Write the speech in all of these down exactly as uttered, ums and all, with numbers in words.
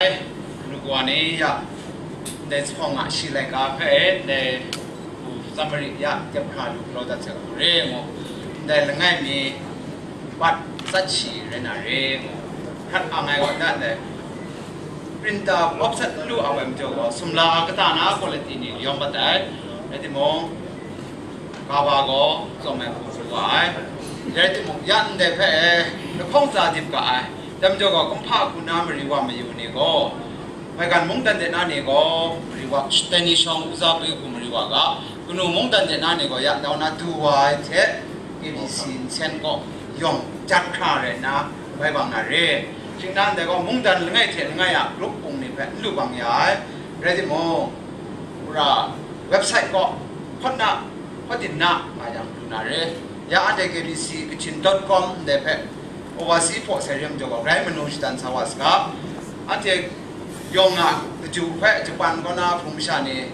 Ai, lu wa ni ya, ndai zuphpawng a shi laika hpe, ndai, u, Samari ya, dep hkra lu galaw dat sai hku re ngu, ndai langai mi bat tsat shi rai na re ngu, hkrat ang ai wa na ndai, printer box sat lu a wai majaw gaw, sumla kata na quality ni yawng bat ai, rai timung, kaba gaw tsawm ai hku tsun wa ai. Rai timung, ya ndai hpe e lahkawng tsa dip ga ai. Dai majaw gaw, kumhpa hku na mari wa mayu ni gaw, maigan mungdan de na ni gaw mari wa, Teni shawng uza pui hku mari wa ga, kanu mungdan de na ni gaw ya nau na du wa ai hte, K B C nsen kaw yawng jat hkra rai nna, bai bang na re. Shing na ndai gaw, mungdan langai hte langai a grup hpung ni hpe n lu bang ya ai. Rai timung, ra website kaw hpawt na, hpawt din na nga yang lu na re. Ya anhte K B C Kachin dot com ndai hpe overseas hpaw sai re majaw gaw, grai manu shadan sa wa saga. Anhte yawng a kaju hpe Japan kaw na hpung masha ni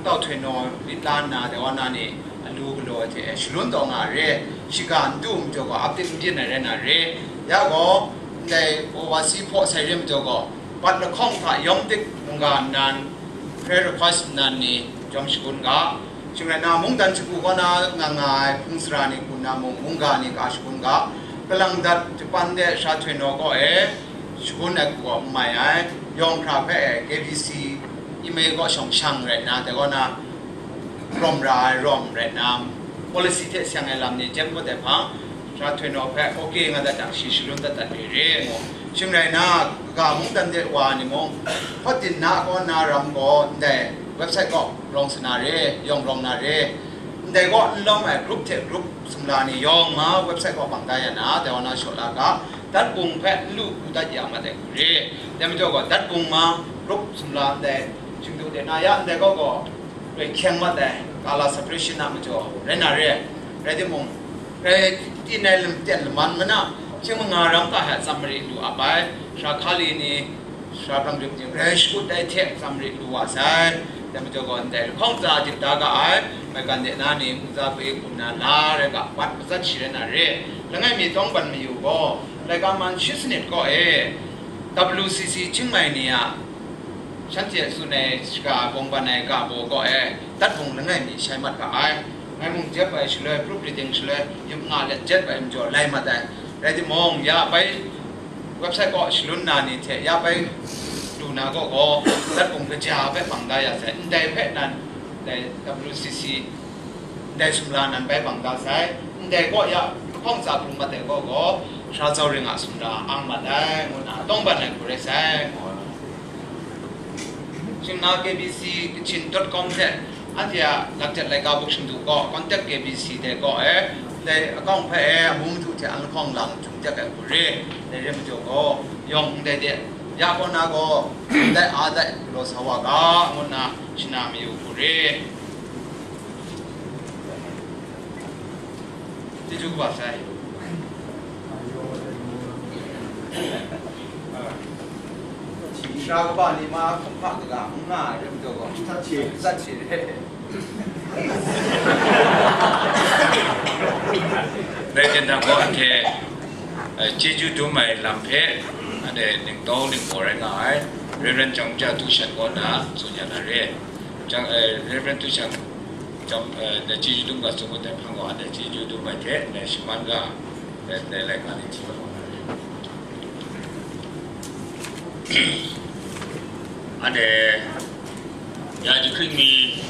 tau htoi naw lit la nna, dai wa na ni alu galaw ai hte shalun taw nga re. Shiga n du majaw gaw, ap dik n byin ai rai na re. Ya gaw, ndai overseas hpaw sai re majaw gaw, bat lahkawng hta yawng dik mungga nnan, prayer request nnan ni jawm shagun ga. Shing rai na, mungdan shagu kaw na nga nga ai hpung sara ni hku na mung, mungga ni ka shagun ga. Kalang dat Japan de sha htoi naw kaw e shagun ai hku gaw n mai ai. Yawng hkra hpe e K B C email kaw shawng shang rai nna, dai kaw na rawm ra ai rawm rai nna, policy hte seng ai lam ni jem kau dai hpang, sha htoi naw hpe, ok nga dat jang, shi shalun dat dat re re ngu. Shing rai na, kaga mungdan de wa ni mung, hpawt din na kaw na ram gaw, ndai website kaw rawng sa na re, yawng rawng na re. Ndai kaw n lawm ai group hte group sumla ni yawng ma website kaw bang da ya na, dai wa na shaw la ga, dat bung hpe n lu hku dat ya mat ai hku re. Dai majaw gaw, dat bung ma group sumla ndai, shingdu de na ya ndai kaw gaw, rai hkyeng mat ai, color separation a majaw rai na re. Rai timung, rai tin ai lam-, ten laman mana, hkying manga ram ga hta tsam marit lu ap ai, sara hkali ni, sara brang rim ting rai shakut ai hte tsam marit lu wa sai. Dai majaw gaw, ndai lahkawng tsa dip da ga ai, maigan de na ni, nza pui hkum na la rai ga, bat matsat shi rai na re. Langai mi tawng ban mayu gaw, laika man shi sanit kaw e, W C C Chiang Mai ni a, shanhte a tsun ai shaga bawng ban ai ga baw kaw e, dat bung langai mi shai mat ga ai. Ngai mung jep ai shaloi, proofreading shaloi, yup nga let jet ai majaw lai mat ai. Rai timung, ya bai website kaw shalun na ni hte ya bai lu na gaw gaw, dat bung kaja hpe bang da ya sai. Ndai hpe nan, ndai W C C, ndai sumla nan bai bang da sai. Ndai kaw ya lahkawng tsa pru mat ai gaw gaw, sara zau ring a sumla ang mat ai, ngu na tawng ban ai hku rai sai, ngu. Shing na K B C Kachin dot com hte anhte a lakjet laika buk shingdu gaw, contact K B C de gaw e, ndai account hpe e, amu madu hte an lahkawng lang htum tek ai hku re, dai re majaw gaw, yawng ndai de, ya kaw na gaw, ndai a dai galaw sa wa ga, ngu nna shana mayu hku re. Chyeju kaba sai. Sara kaba ni ma hkum hpa kaga n nga ai rai majaw gaw, sat shi, sat shi re. Dai jen dang gaw anhte, eh, chyeju dum ai lam hpe, anhte ningtawng ningbaw rai nga ai, Reverend Jang Ja Tu Shan kaw na tsun ya na re. Jang, eh, Reverend Tu Shan, jam, eh, dai chyeju dum ga tsun kau ai hpang gaw, anhte chyeju dum ai hte, dai shaman ga, dai, dai laika ni hti wa na re. Anhte ya jahkring mi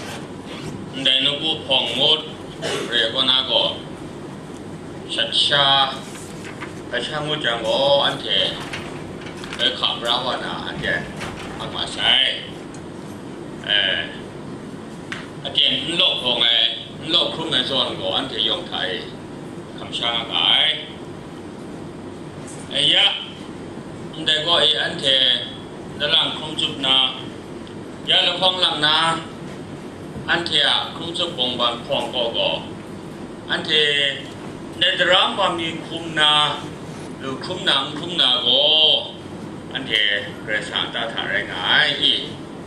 ndai nawku hpawng ngut re ai kaw na gaw, shat sha, hkrai sha ngut jang gaw, anhte dai hka bra wa na anhte ang ma sai. Eh, aten n law hpawng ai, n law hkrum ai zawn gaw, anhte yawng hta e hkam sha nga ga ai. Eh, ya, ndai gaw e anhte dalang hkrum tsup na, ya lahkawng lang na, anhte a hkrum tsup bawng ban hpawng kaw gaw, anhte ndai daram wa mi hkrum na, lu hkrum na, n hkrum na gaw, anhte Karai Kasang a ta hta rai nga ai i,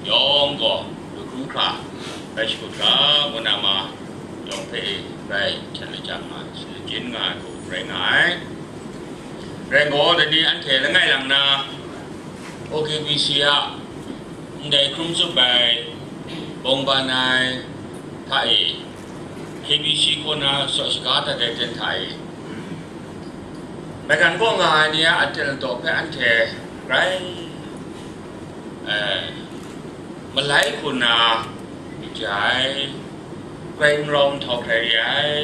yawng gaw lu hkrum hkra rai shakut ga, ngu na ma yawng hpe e rai hten lajang nga, shi lajin nga ai hku rai nga ai. Rai gaw, dai ni anhte langai lang na, O K B C a ndai hkrum tsup ai bawng ban ai hta e, K B C kaw na saw shaga dat ai ten hta e, maigan kaw nga ai ni a aten ladaw hpe anhte grai, eh, malai hku na ja ai, grai n rau nhtau hkrai re ai,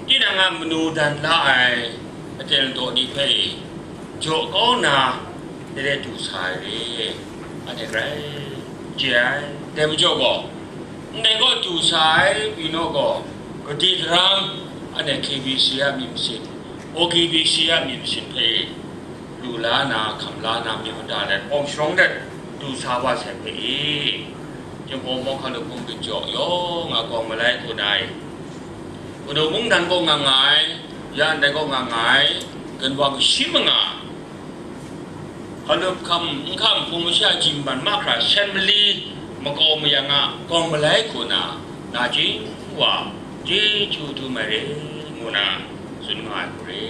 tinang a manu dan la ai aten ladaw ni hpe jaw kau nna, dai rai du sa ai re, anhte grai chye ai. Dai majaw gaw, ndai gaw du sa ai pyi naw gaw, gade daram, anhte K B C a myit masin, O K B C a myit masin hpe lu la na, hkam la na, myit mada let, awng sharawng let du sa wa sai hpe e, Jinghpaw Mawhka Lup Hpung Gun Jaw yawng a kawng malai hku na e, Kanu mungdan kaw nga nga ai, ya ndai kaw nga nga ai, ginwang shi manga, hkalup hkam, n hkam hpung masha jingman mahkra shan mali makau mayang a kawng malai hku na, nachying wa chyeju dum ai re, ngu na tsun nga ai hku re.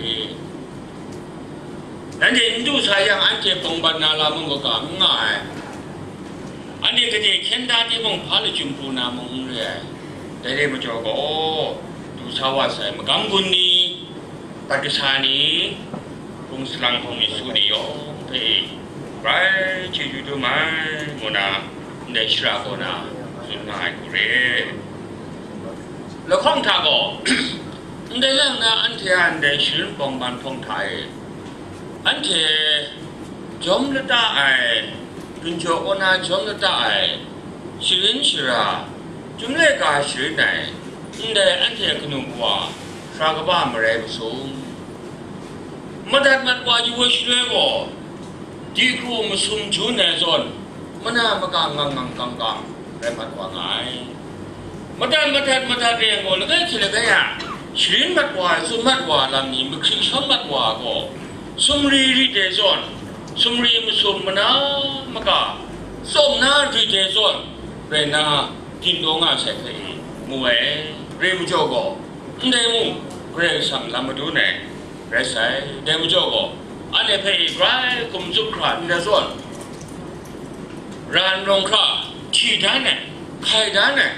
Nanhte n du sa yang, anhte bawng ban na lam mung kaga n nga ai. Anhte gade hkyen da timung, hpa lachyum pru na mung n re ai. Dai re majaw gaw, du sa wa sai magam gun ni, bat kasa ni, hpung salang hpung myit su ni yawng hpe grai chyeju dum ai, ngu na ndai shara kaw na tsun nga ai hku re. Lahkawng hta gaw, ndai lang na anhte a ndai sharin bawng ban hpawng hta e, anhte jawm lata ai, gun jaw kaw na jawm lata ai, sharin shara, Chyum laika sharin ai, ndai anhte kanu kawa, sara kaba marai masum, madat mat wa yu ai shaloi gaw, dihku masum jun ai zawn, mana maka ngang ngang kang kang rai mat wa nga ai. Madat madat madat re ai gaw, langai hte langai a sharin mat wa ai, tsun mat wa ai lam ni, mahkri shawng mat wa ai gaw, sumri rit ai zawn, sumri masum mana maka tsawm na rit ai zawn rai nna, gindaw nga sai hpe e mu ai. Re majaw gaw, ndai mung, Karai Kasang lam madun ai rai sai. Dai majaw gaw, anhte hpe e grai hkum tsup hkra n dat zawn, ra n rawng hkra, hti dan ai, hkai dan ai,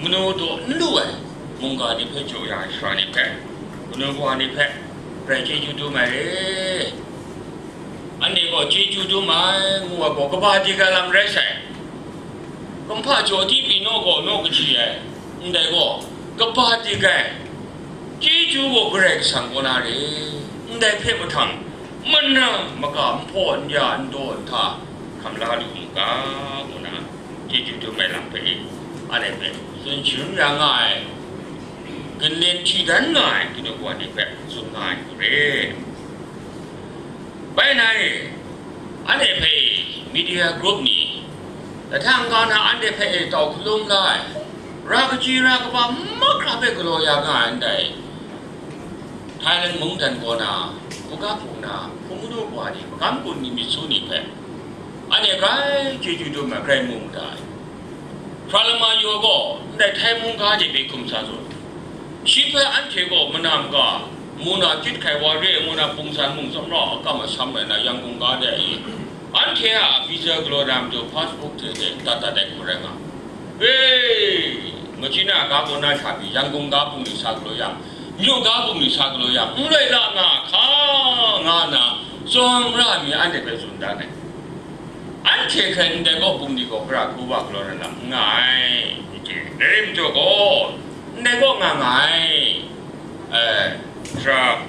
manu daw n lu ai mungga ni hpe jaw ya ai shara ni hpe, kanu kawa ni hpe, grai chyeju dum ai re. Anhte gaw chyeju dum ai, ngu ai gaw, kaba dik ai lam rai sai. Kumhpa jaw di pyi naw gaw, naw kaji ai, ndai gaw, kaba dik ai, chyeju gaw Karai Kasang kaw na re, ndai hpe mahtang, mana maka nhpaw n ya n daw n hta hkam la lu mu ga, ngu na, chyeju dum ai lam hpe, anhte hpe tsun sharin ya nga ai, ginlen hti dan nga ai kanu kawa ni hpe tsun nga ai hku re. Bai na e, anhte hpe media group ni, lahta n-ga na anhte hpe e tau hkalum la ai, ra kaji ra kaba mahkra hpe galaw ya nga ai ndai, Thailand mungdan kaw na, hkungga hpung na, hpung madu kawa ni, magam gun ni, myit su ni hpe, anhte grai chyeju dum ai, grai mu mada ai. Hpra lama yaw gaw, ndai Thai mungga de hpe hkum sa zawn, shi hpe anhte gaw mana maka, mu na chyit hkai wa re, ngu na pungsan mung tsawmra akam asham rai na, Yangon ga de i, anhte a visa galaw na matu passport hte hte dat dat ai hku rai nga. Hei, Machina ga kaw na sha pyi, Yangon ga bungli sa galaw yang, Myaw ga bungli sa galaw yang, n rai la nga hka, nga na, tsawmra mi anhte hpe tsun dan ai. Anhte hkrai ndai kaw bungli gaw gara hku wa galaw na lam n nga ai, dai rai majaw gaw, ndai kaw nga nga ai, eh, sara,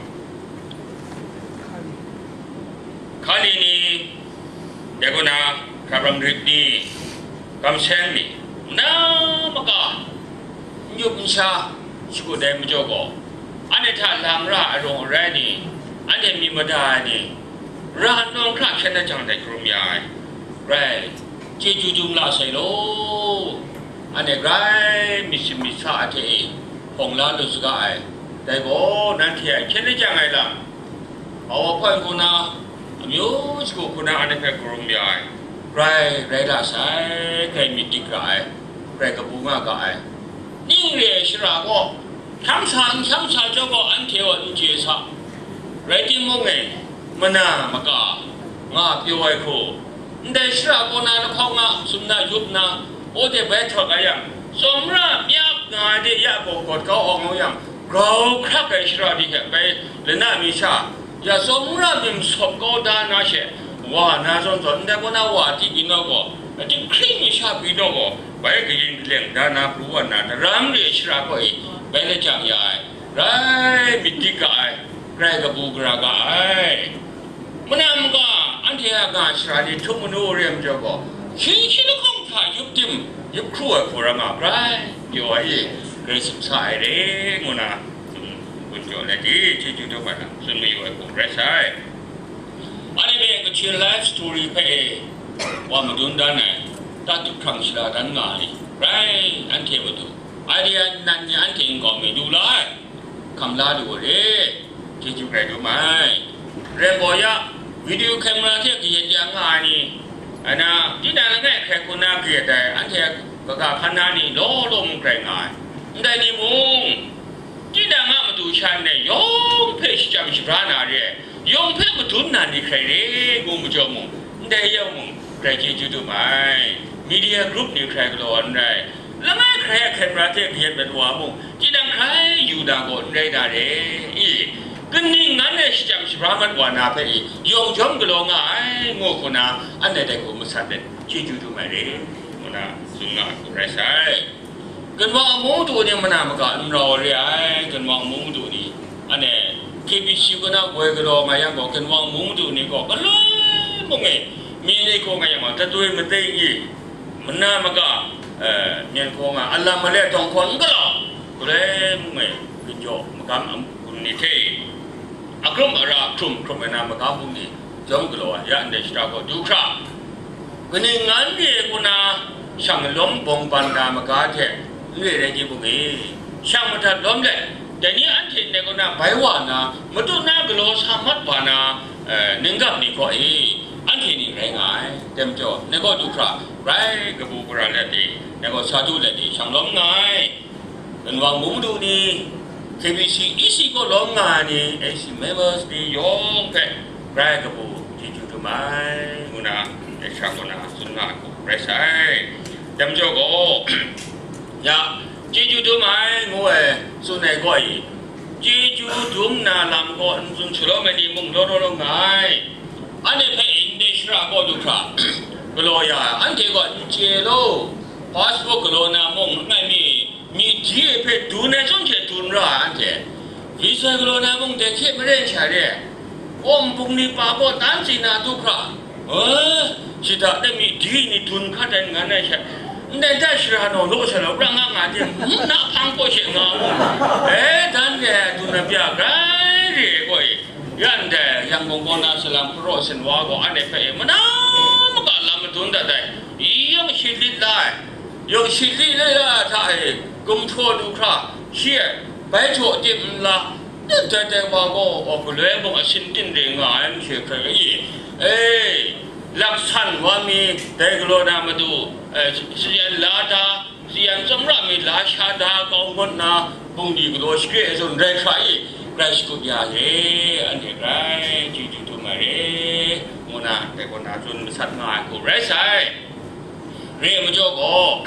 Hkali ni, dai kaw na, hkrap ram rit ni, kamsheng ni, na maka, n yup n sha, shagu dai majaw gaw, anhte hta lam ra ai rawng arai ni, anhte myit mada ai ni, ra nawng hkra hkyen na jang dai hkrum ya ai, rai, chyeju dum la sai law, anhte grai myit sin myit sa a hte e hpawng la lu saga ai, dai gaw nanhte a hkyen na jang ai lam, Power point hku na, amyu shagu hku na anhte hpe karum ya ai, grai rai la sai, grai myit dik ra ai, grai kabu nga ga ai. Ning re ai shara gaw, hkyam sa n hkyam sa chyawm gaw anhte gaw n chye sa, rai timung e, mana maka, nga pyaw ai hku, ndai shara kaw na lahkawng nga sum na yup na, o de bai htawt a yang, tsawmra myap nga ai de ya gaw gawt kau awng yang, grau hkrak ai shara ni hte bai lana mi sha, ya tsawmra myim sawp kau da na she, wa na zawn zawn, ndai kaw na wa ti byin naw gaw, atik hkring mi sha byin naw gaw, bai kayin kaleng da na pru wa na, daram re ai shara kaw e bai lajang ya ai, rai myit dik ga ai, grai kabu gara ga ai. Mana maka anhte a nga shara ni htum manu re ai majaw gaw, shi shi lahkawng hta yup tim, yup hkru ai hku ra nga ai, pyaw ai, grai sumsa ai re, ngu na, mm, gun jaw let di, chyeju dum ai lam, tsun mayu ai hku rai sai. Anhte hpe Kachin life story hpe e, wa madun dan ai, ta tup hkrang shada dan nga ai, rai, anhte matu, idea nan ni anhte nkau mi lu la ai. Hkam la lu re, chyeju grai dum ai. Rai gaw ya, video camera hte kayat ya nga ai ni, ana, tinang langai hkrai hku na kayat ai, anhte kaga hkan na ni law law mung grai nga ai. Ndai ni mung, tinang a matu sha ndai yawng hpe shachyam shabra na re ai, yawng hpe madun na ni hkrai re, ngu majaw mung, ndai yawng mung, grai chyeju dum ai. Media group ni hkrai galaw n rai. Langai hkrai a hkyen pra hte kayat mat wa mung, tinang hkrai yu na gaw n rai na re i? Kaning ngan e shachyam shabra mat wa na hpe i, yawng jawm galaw nga ai, ngu hku na, anhte dai hku masat let, chyeju dum ai re, ngu na, tsun nga ai hku rai sai. Ginwang amu du ni mana maga n rau re ai, ginwang amu du ni, anhte K B C kaw na woi galaw nga yang gaw, ginwang amu du ni gaw, galoi mung e, mi ni gaw nga yang gaw, tatoi mating i, mana maga, eh, myen hkaw nga, alam ale dawng hkawn n galaw, galoi mung e, ginjaw magam am-, gun ni hte, akrum ara hkrum hkrum ai na magam bungli jawm galaw ai, ya ndai shara gaw du hkra, kaning ngan re ai kaw na, shang lawm bawng ban na maga hte n re rai timung e, shang madat lawm let, dai ni anhte ndai kaw na bai wa na, matut na galaw sa mat wa na, eh, ninggap ni gaw e, anhte ni rai nga ai. Dai majaw, ndai gaw du hkra, rai kabu gara let e, ndai gaw sa du let e, shang lawm nga ai. Ginwang mung du ni, K B C E C kaw lawm nga ai ni, A C members ni yawng hpe grai kabu chyeju dum ai, ngu na, dai shara kaw na tsun nga ai hku rai sai. Dai majaw gaw, ya, chyeju dum ai, ngu ai, tsun ai gaw i, chyeju dum na lam gaw n tsun shalawm ai ni mung law law law nga ai. Anhte hpe ndai shara kaw du hkra, galaw ya ai, anhte gaw n chye law, passport galaw na mung, langai mi, Myi di e hpe dun ai chyawm hte dun ra ai anhte, visa galaw na mung dai hkye maren sha re ai, wawm bungli pa kaw tan tsi na du hkra, eh, shada de myi di ni dun hkat ai ngan ai sha, ndai da shara naw law sha law, pra nga nga de, mm, na hpang kaw she nga mu, eh, dan re ai dun ai bya grai re ai gaw e, ya ndai Yangon kaw na salam hkaraw sin wa gaw anhte hpe e mana maka lam madun dat ai, yawng shi lit la ai. Yawng shi li le la hta e gumhpraw lu hkra, shi e bai htaw tim nla, ning dai dai wa gaw, wa galoi mung asin tin re nga ai mashe hkrai i, e, laksan wa mi dai galaw na matu, e, sayan la da, sayan tsawmra mi la sha da kau ngut na, bungli galaw shakre ai zawn rai hkra i, grai shakut ya re, anhte grai chyeju dum ai re, ngu na dai kaw na tsun masat nga ai hku rai sai. Re ai majaw gaw,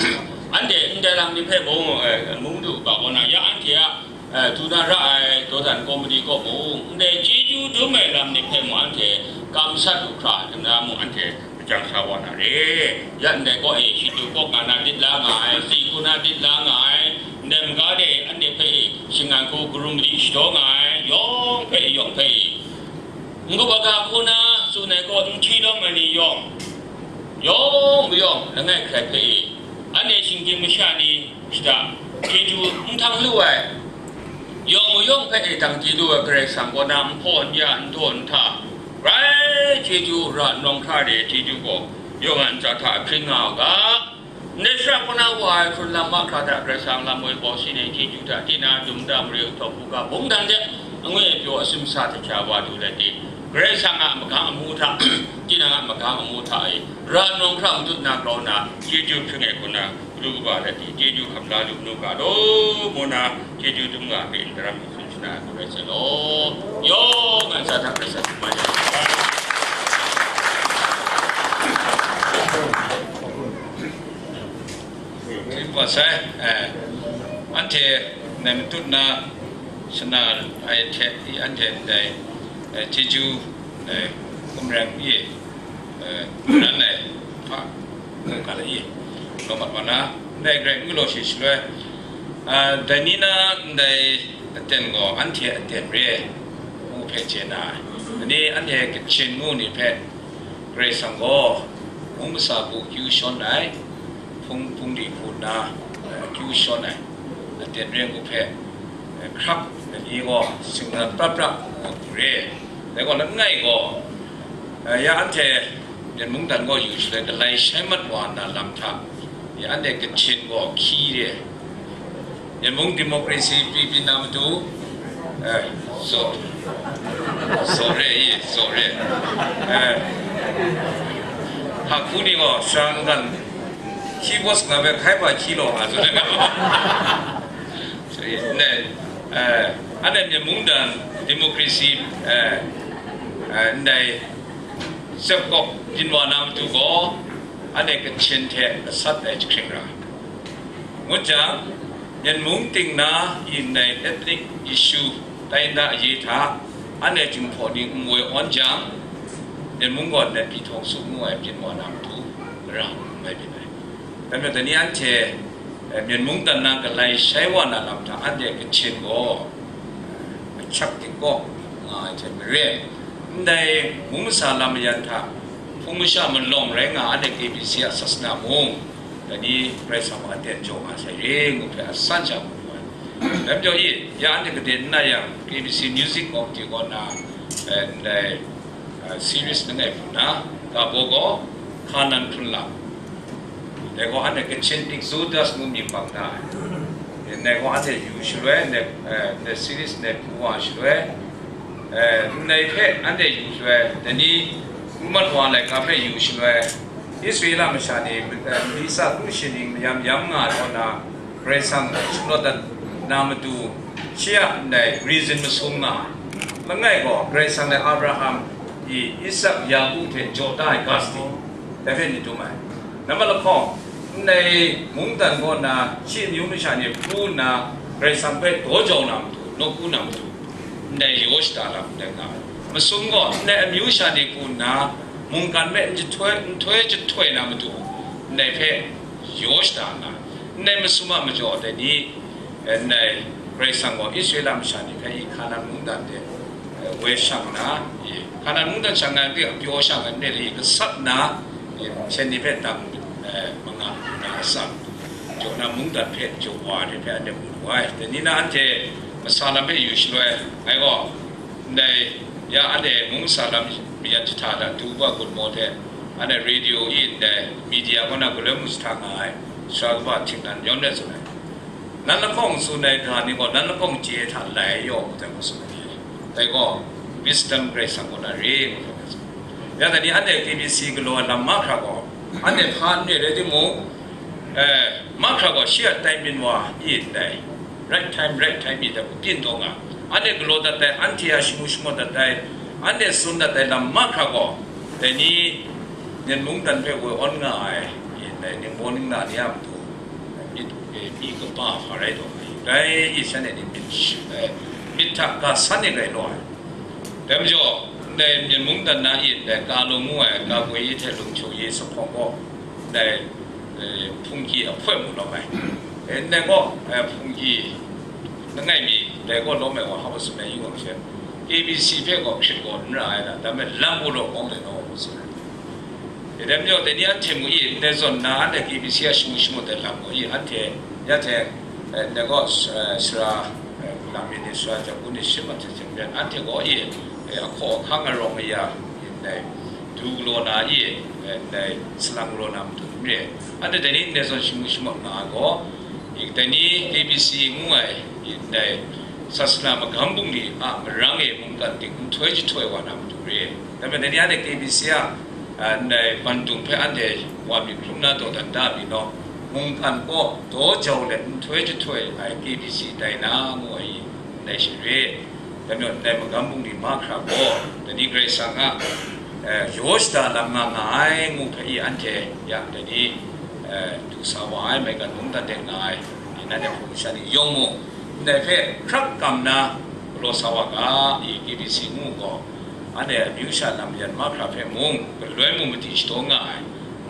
anhte ndai lam ni hpe mung, eh, mung du ga gaw na, ya anhte a, eh, du na ra ai dawdan kawmadi kaw mung, ndai chyeju dum ai lam ni hpe mung anhte kam sat lu hkra, dum na mung anhte lajang sa wa na re. Ya ndai kaw e, shadu kaw nga na dit la nga ai, si hku na dit la nga ai, ndai maga de anhte hpe e, shingan hku karum mali shadaw nga ai, yawng hpe e, yawng hpe e, n-gup aga hku na tsun ai kaw n hti lawm ai ni yawng, yawng mayawng langai hkrai hpe e, anhte shinggyim masha ni shada chyeju n htang lu ai, yawng mayawng hpe e dang di lu ai Karai Kasang kaw na nhpaw n ya, n daw n hta, grai chyeju ra n nawng hkra re ai chyeju gaw, yawng a ntsa hta ahpring nga u ga. Ndai shara kaw na wa ai hkrun lam mahkra hta Karai Kasang lam woi bawsi ni chyeju hta tina dum da mare u htawk u ga mungdan de, angwi pyaw asim sa hte hkya wa du let di, Karai Kasang a magang amu hta, tinang a magang amu hta e, ra nawng hkra matut na grau nna, chyeju hpring ai hku na, lu kaba let di, chyeju hkam la lu nu ga law, ngu na, chyeju dum ga hpe n daram mi tsun shana ai hku rai sai law. Yawng a ntsa hta Karai Kasang hkum mai ai. Wa sai, eh, anhte ndai matut na shana ai hte i anhte ndai, eh, chyeju ndai hkum reng i, eh, nan ai hpa mungkan i, law mat wa na, ndai Karai n galaw shi shaloi, ah, dai ni na ndai aten gaw anhte aten re, ngu hpe chye na ai. Dai ni anhte Kachin ngu ni hpe Karai Kasang gaw mung masa bu kyu shawn ai, hpung hpung di hku nna, eh, kyu shawn ai, aten re ngu hpe, eh, hkrap ai ni gaw shinggan prat prat ngu re. Dai gaw langai gaw, eh, ya anhte Myen mungdan gaw yu shaloi galai shai mat wa na lam hta, ya anhte Kachin gaw hkyi re. Myen mung democracy pyi pyi na matu, eh, so, so re i, so re. Eh, hku ni gaw sha n-gan, hkyi bawt nga hpe hkai hpa hkyi law nga tsun ai. So, i, ne, eh, anhte Myen mungdan democracy, eh, eh, ndai Sep kawp byin wa na matu gaw, anhte Kachin hte gasat ai jahkring ra. Ngut jang, Myen mung ting na i ndai ethnic issue tai na aye hta, anhte Jinghpaw ni n woi awn jang, Myen mung gaw net pyi htawng su ngu ai byin wa na matu, ra n mai byin ai. Dai majaw, dai ni anhte, eh, Myen mungdan na galai shai wa na lam hta, anhte Kachin gaw, eh, ahkyak dingkawk nga ai hte maren, ndai mung masa lam mayan hta, hpung masha malawng rai nga anhte K B C a sasana mung, dai ni Karai Kasang a aten jaw nga sai re ngu hpe asan sha mu ai. Dai majaw i, ya anhte gade n na yang, K B C Music Committee kaw na, eh, ndai, eh, series langai hpung na, ga baw gaw, Hkanan hkrun lam. Dai gaw anhte Kachin Exodus ngu mying bang na ai. Dai gaw anhte yu shaloi, ndai, eh, ndai series ndai hpung wa shaloi, eh, ndai hpe anhte yu shaloi, dai ni n mat wa laika hpe yu shaloi, Israela masha ni, eh, mali sa kru shaning mayam yam nga ai kaw na, Karai Kasang shakawn dat na matu, shi a ndai reason masum nga ai. Langai gaw, Karai Kasang dai Abraham i Isak, Yaku hte jaw da ai ga sadi, dai hpe myit dum ai. Nambat lahkawng, ndai mungdan kaw na shi amyu masha ni pru nna, Karai Kasang hpe daw jau na matu, nawku na matu, ndai yaw shada lam ndai nga ai. Masum gaw, ndai amyu sha ni pru nna, mungkan hpe n jahtoi, nhtoi jahtoi na matu, ndai hpe yaw shada nna, ndai masum a majaw dai ni, eh, ndai Karai Kasang gaw Israela masha ni hpe i Hkanan mungdan de, eh, woi shang nna, i Hkanan mungdan shang nga ai, pyaw shang ai, nre le i gasat nna, i hpyen ni hpe dang, eh, manga na atsam, jaw na mungdan hpe jaw wa ai hpe anhte mu lu ai. Dai ni na anhte masa lam hpe yu shaloi, ngai gaw, ndai ya anhte mung masa lam mayan jahta da, du wa gun maw hte, anhte radio i ndai media kaw na galoi mung jahta nga ai, sara kaba htingnan yawn let tsun ai. Nan lahkawng tsun ai ga ni gaw, nan lahkawng chye hta lai yaw mu jang, ngu tsun ai. Dai gaw, wisdom Karai Kasang kaw na re, ngu jang, ya dai ni anhte K B C galaw ai lam mahkra gaw, anhte hpa n re rai timung, eh, mahkra gaw shi a tai byin wa i ndai, right time, right time i dai, byin taw nga. Anhte galaw dat ai, anhte a shamu shamat dat ai, anhte tsun dat ai lam mahkra gaw, dai ni Myen mungdan hpe woi awn nga ai, i ndai ningbaw ningla ni a matu, myit, e, myi kaba hpa rai taw ai. Dai i shanhte ni myit shut ai, myit hta ga san ni rai law ai. Dai majaw, ndai Myen mungdan na i ndai Kalung ngu ai, Kakoi i hte Lungchung i Sahpawng gaw, ndai, e, hpunggi ahpoi mu lawm ai. E, ndai gaw, e, hpunggi langai mi, dai gaw lawm ai wa, hpa tsun ai yu ai she, K B C hpe gaw hkrit gaw n ra ai na, dai hpe lam galaw kawng le naw, ngu tsun ai. Dai majaw, dai ni anhte mu i, ndai zawn nna, anhte K B C a shamu shamat ai lam gaw i, anhte, ya hte, eh, ndai gaw, eh, sara, eh, lam myit ni, sara jaku ni, shim mat hte hte maren, anhte gaw i, eh, ahkaw ahkang arawng aya, i, ndai, du galaw na i, eh, ndai, salang galaw na matu n re. Anhte dai ni ndai zawn shamu shamat nga ai gaw, i, dai ni K B C ngu ai, i, ndai, sasana magam bungli a marang e mungkan ting nhtoi jahtoi wa na matu re. Dai majaw, dai ni anhte K B C a, a, ndai bantung hpe anhte wa myit hkrum na dawdan da mi law, mungkan kaw daw jau let nhtoi jahtoi ai K B C tai na, ngu ai, ndai she re. Dai majaw, ndai magam bungli mahkra gaw, dai ni Karai Kasang a, eh, yaw shada lam nga nga ai, ngu hpe i anhte ya, dai ni, eh, du sa wa ai, maigan mungdan de nga ai, i, nanhte hpung masha ni yawng mung, ndai hpe hkrak kam na galaw sa wa ga, i, K B C ngu gaw, anhte amyu sha lam yan mahkra hpe mung, galoi mung madi shadaw nga ai,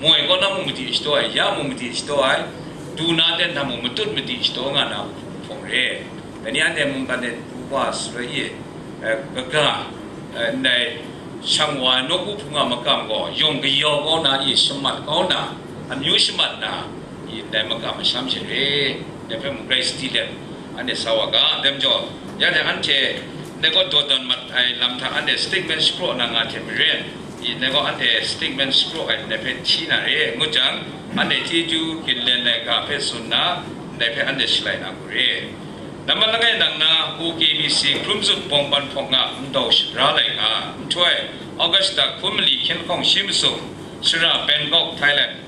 moi kaw na mung madi shadaw ai, ya mung madi shadaw ai, du na ten hta mung matut madi shadaw nga na hpung re. Dai ni anhte mungkan de du wa shaloi e, eh, kaga, eh, ndai shang wa ai nawku hpung a makam gaw yawng kayau kau na i shamat kau na, amyu shamat na, i ndai makam masham share, dai hpe mung grai sadi let, anhte sa wa ga, dai majaw, ya hte anhte ndai gaw dawdan mat ai lam hta anhte statement shapraw na nga hte maren, i ndai gaw anhte statement shapraw ai ndai hpe hti na re, ngut jang, anhte chyeju ginlen ai ga hpe tsun na, ndai hpe anhte shalai na hku re. Nambat langai nang na O K B C hkrum zup bawng ban hpawng a ndau shara laika, nhtoi August hta hkun mali hkyen lahkawng shi masum, Sara, Bangkok, Thailand.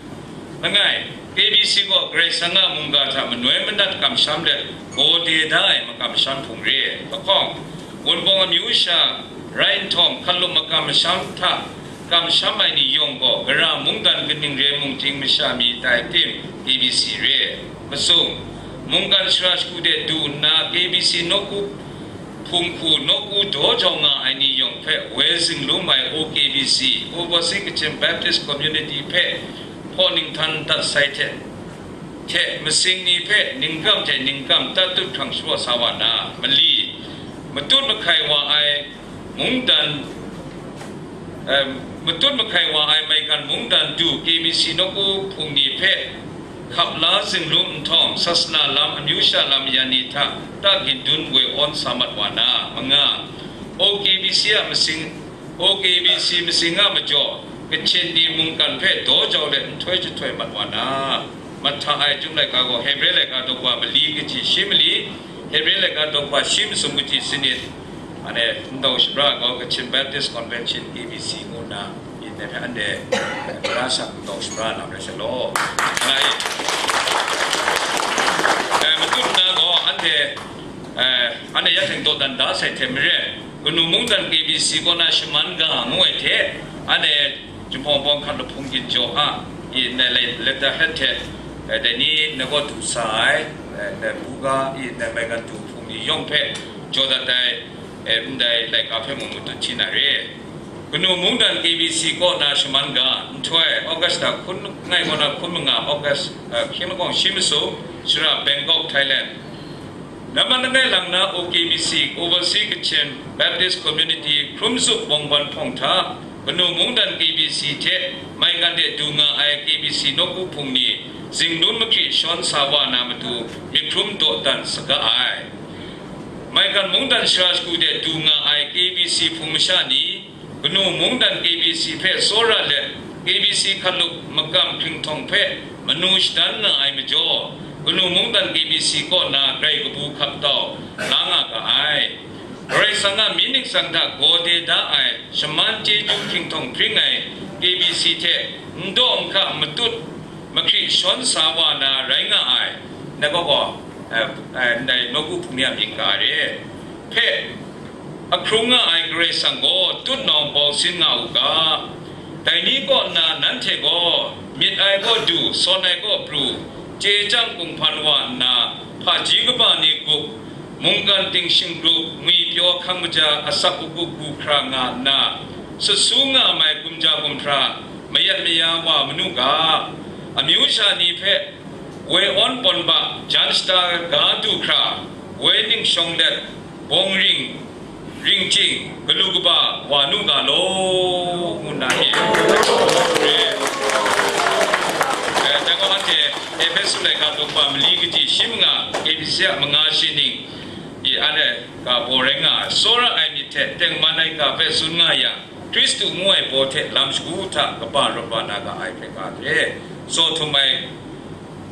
Langai, K B C gaw Karai Kasang a mungga hta manoi manat kamsham let, gaw de da ai makam shan hpung re, lahkawng, Wunpawng amyu sha rai nhtawm, hkalup makam masham hta kamsham ai ni yawng gaw, gara mungdan kaning re mung ting masha mi tai tim, K B C re. Masum, mungkan shara shagu de du nna, K B C nawku hpung hku nawku daw jau nga ai ni yawng hpe woi zinglum ai O K B C, Overseas Kachin Baptist Community hpe hpaw ninghtang dat sai hte, hte masing ni hpe ningkam hte ningkam tatut hkrang shapraw sa wa na, mali, matut mahkai wa ai mungdan, em, matut mahkai wa ai maigan mungdan du K B C nawku hpung ni hpe hkap la zinglum nhtawm, sasana lam, amyu sha lam yan ni hta ta gindun woi awn sa mat wa na, manga, O K B C a masing, O K B C masing a majaw, Kachin ni mungkan hpe daw jau let nhtoi jahtoi mat wa na, mat hta ai Chyum laika gaw Hebre laika daw wa mali kaji shi mali, Hebre laika daw wa shi masum kaji sanit, anhte ndau shabra gaw Kachin Baptist Convention, K B C, ngu nna, yin dai hpe anhte, eh, tara shang ndau shabra na rai sa law, nga i. Eh, matut nna gaw anhte, eh, anhte ya hte dawdan da sai hte maren, kanu mungdan K B C kaw na shaman ga ngu ai hte, anhte Jinghpawng Bawng hkat lahpung ginjaw a, i, ndai lai letterhead hte, eh, dai ni na gaw du sa ai, eh, ndai buga, i, ndai maigan du hpung ni yawng hpe jaw dat ai, eh, ndai laika hpe mung matut hti na re. Kanu mungdan K B C kaw na shaman ga, nhtoi August hta hkun ngai kaw na hkun manga August, eh, hkyen lahkawng shi masum, Sara, Bangkok, Thailand. Nambat langai lang na O K B C, Overseas Kachin Baptist Community, hkrum zup bawng ban hpawng hta, kanu mungdan K B C hte maigan de du nga ai K B C nawku hpung ni zinglun mahkri shawn sa wa na matu myit hkrum dawdan saga ai. Maigan mungdan shara shagu de du nga ai K B C hpung masha ni, kanu mungdan K B C hpe tsawra let, K B C hkalup makam hkringhtawng hpe manu shadan nga ai majaw, kanu mungdan K B C kaw na grai kabu hkap tau la nga ga ai. Karai Kasang a myit ningsang hta gaw de da ai shaman chyeju hkinghtawng hpring ai K B C hte n daw n hka matut mahkri shawn sa wa na rai nga ai, na gaw gaw, eh, eh, ndai nawku hpung ni a mying ga re hpe, ahkrung nga ai Karai Kasang gaw tutnawng bau sin nga u ga. Dai ni kaw nna nanhte gaw, myit ai kaw du, sawn ai kaw pru, chye chyang kunghpan wa nna, hpaji kaba ni gup, mungkan ting shingkrup, ngwi pyaw hkang kaja asak agup gu hkra nga nna, sut su nga mai gumja gumhpra, mayat maya wa manu ga, amyu sha ni hpe, woi awn pawn ba jan shata ga du hkra, woi ning shawng let, bawng ring, ring chying, galu kaba wa nu ga law, ngu nna e. Eh, dai gaw anhte Ehpesu laika daw wa mali kaji shi manga, K B C a manga shi ning, i anhte ga baw rai nga ai, tsawra ai myit hte tengman ai ga hpe tsun nga yang, Hkristu ngu ai baw hte lam shagu hta kaba rawt wa na ga ai hpe ga hte, tsaw htum ai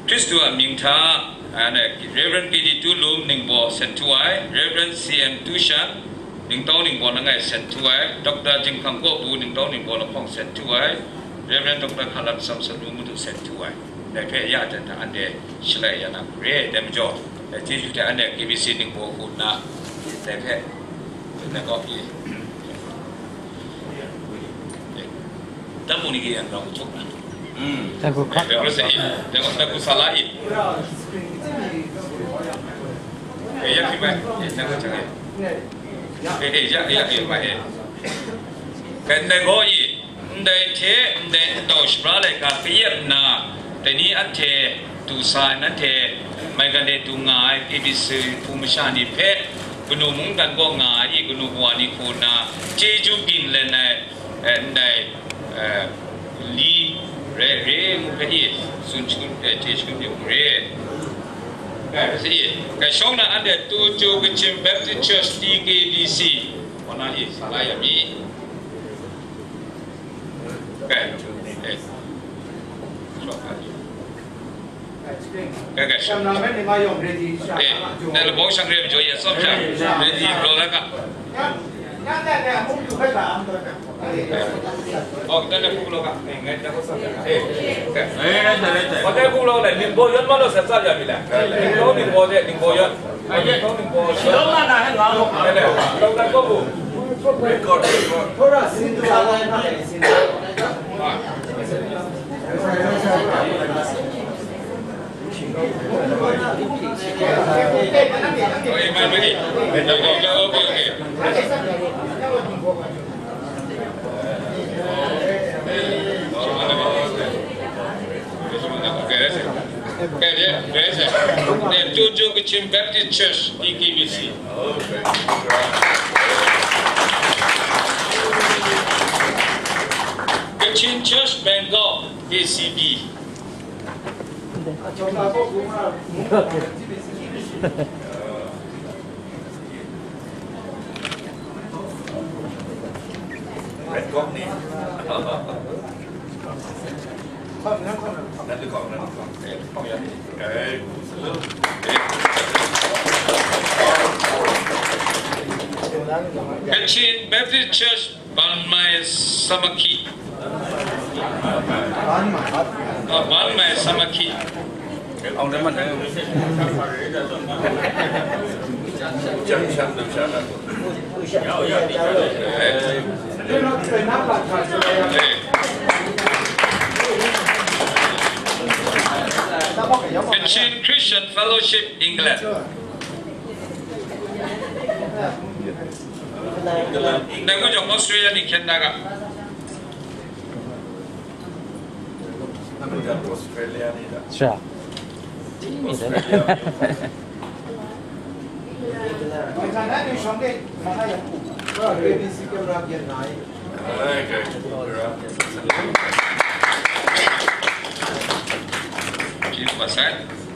Hkristu a mying hta, anhte Reverend K D Tu Lum ningbaw seng htu ai, Reverend C M Tu Shan, ningtau ningbaw langai seng htu ai, Doctor Jinghkang Kaw Bu ningtau ningbaw lahkawng seng htu ai, Reverend Doctor Hkalam Samson Nu matu seng htu ai. Dai hpe ya jan hta anhte shalai ya na hku re, dai majaw, dai chyeju hte anhte K B C ningbaw hku nna, dai hpe, dai kaw pyi, dai mu ni ke yang rau chuk na. Thank you, Christ. Thank you, thank you, thank you, Salah. Eh, ya, kita, eh, thank you, thank you. Eh, eh, ya, ya, eh, ya, eh. Kan dai gaw i, ndai hte, ndai ntau shapra laika kayat nna, dai ni anhte du sa, nanhte mai gande du nga ai K B C hpu masha ni hpe, kanu mungdan kaw nga ai i, kanu kawa ni hku nna, chyeju ging len ai, eh, ndai, eh, li re, re ngu hpe i, tsun shangun hpe chye shangun yu ngu re. Kai, sa i, kai shawng na anhte Tuju Kachin Baptist Church T K B C, kaw na i, sa la ya mi. Kai, eh, shawng na i. Kai, kai, shawng na. Eh, na la bawng shang re majaw ya, tsawm sha. Ready, blow la ka. Tuju Kachin Baptist Church, T K B C. Kachin Church Bangkok, K C B. Kachin Baptist Church, Banmai Samakhi. Ah, Banmai Samakhi. Kachin Christian Fellowship, England. Nang ko jong Australia ni hkyen na ga. Australia ni da. Sure.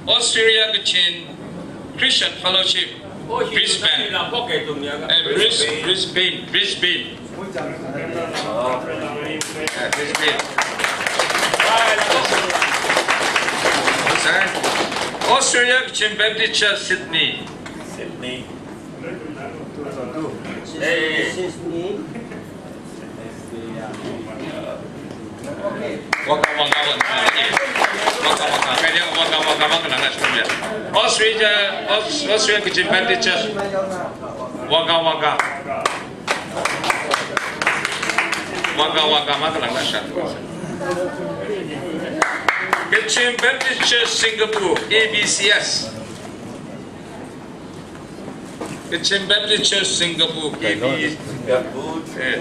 Australia Kachin Christian Fellowship, Brisbane. Eh, Bris-, Brisbane, Brisbane. Eh, Brisbane. Australia Kachin Baptist Church, Sydney. Sydney. Sydney. Waka, waka, waka. Waka, waka. Kaya waka, waka, waka, nang na shkun ya. Australia, Aus-, Australia Kachin Baptist Church. Waka, waka. Waka, waka, waka, nang na shkun. Kachin Baptist Church Singapore, A B C S. Kachin Baptist Church Singapore, K B, Singapore. Eh.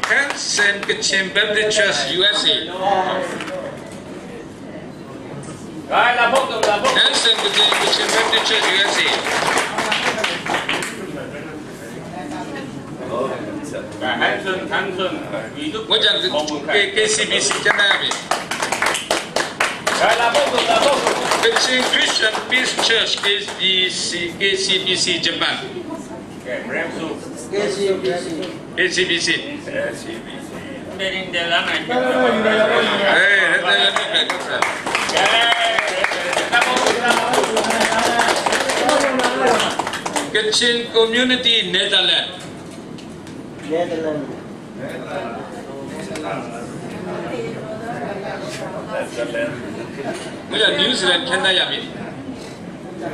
Hanson Kachin Baptist Church, U S A. Hanson Kachin, Kachin Baptist Church, U S A. Hanson, Hanson. Wajan K-, K C B C channel mi. Kachin Christian Peace Church, K C B C, K C B C Japan. K C B C. K C B C. Kachin Community, Netherlands. Netherlands. New Zealand, Canada, ya mi. New